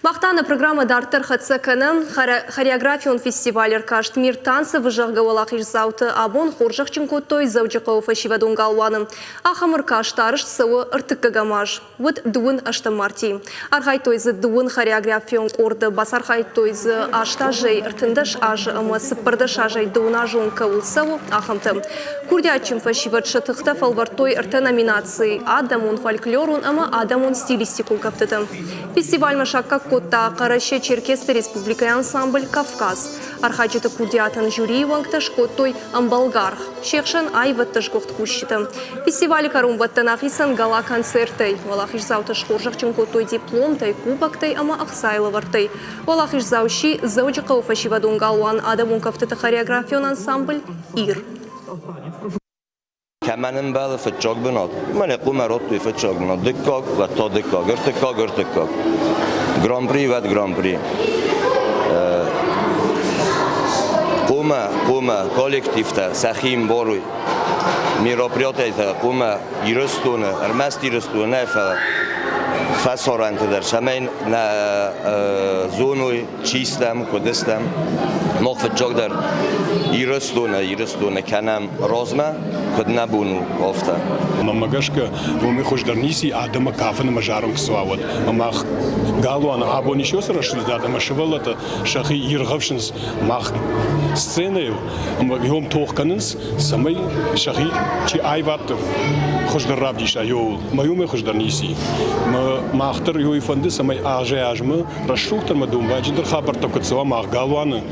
Мах та нӕ программӕ дарддӕр хӕццӕ кӕнӕм. Хореографион фестиваль ӕркаст «Мир танцев» зӕгъгӕ уӕлахиздзауты абон хорзӕхджын кодтой Дзӕуджыхъӕуы фӕсивӕдон галуаны. Ахӕм ӕркаст арӕзт цӕуы ӕртыккӕгӕм аз. Уыд дыууын ӕстӕм мартийы. Архайдтой дзы дыууын хореографион къорды, бацархайдтой дзы аст азӕй 13 азы ӕмӕ 14 азӕй дыууын азон кӕуыл цӕуы, ахӕмтӕ. Курдиатджын фӕсивӕд сӕ тыхтӕ фӕлвӕрдтой ӕртӕ номинацийы адӕмон, фольклорон ӕмӕ адӕмон стилистикон кӕфтыты. Фестивальмӕ саккаг кодта Хъӕрӕсе-Черкесты республикӕйы ансамбль «Кавказ». Архайджыты курдиатӕн жюрийы уӕнгтӕ скодтой ӕмбӕлгӕ аргъ. Се хсӕн аивӕдты сгуыхт кусджытӕ. Фестивалы кӕронбӕттӕн ахицӕн гала-концертӕй. Уӕлахиздзаутӕ схорзӕхджын кодтой дипломтӕй, кубоктӕй ӕмӕ ӕхцайы лӕвӕрттӕй. Уӕлахиздзау сси Дзӕуджыхъӕуы фӕсивӕдон галуан адӕмон кӕфтыты хореографион ансамбль «Ир». Кӕмӕн ӕмбӕлы фыццаг бынат, уымӕн йӕ хъуымӕ радтой фыццаг бынат, дыккаг, уӕд та дыккаг, ӕртыккаг, ӕртыккаг. Гран-при, уӕд гран-при. Хъуымӕ, хъуымӕ, коллективтӕ сӕхи ӕмбарой. Мероприятийтӕ хъуымӕ Ирыстоны, ӕрмӕст Ирыстоны нӕ, фӕлӕ фӕсарӕнты дӕр, цӕмӕй нӕ зоной, чи стӕм, куыд стӕм. Мах фыццагдӕр Ирыстоны, Ирыстоны кӕнӕм размӕ, куыд нӕ бон у, афтӕ. Мӕнмӕ гӕсгӕ, уымӕй хуыздӕр ницы адӕмы кафын ӕмӕ зарын куы цӕуа, уӕд. Ӕмӕ галуаны абон ис уыцы рӕсугъддзинад ӕмӕ сывӕллӕттӕ сӕхи иргъӕфсынц мах сценӕйыл ӕмӕ уым тох кӕнынц, цӕмӕй сӕхи чи аивадты хуыздӕр равдиса, еуыл. Мӕ уымӕй хуыздӕр ницы. Мах дӕр еуй фӕнды, цӕмӕй азӕй-азмӕ рӕсугъддӕр ӕмӕ домбайджындӕр хабӕрттӕ куыд цӕуа мах галуаны.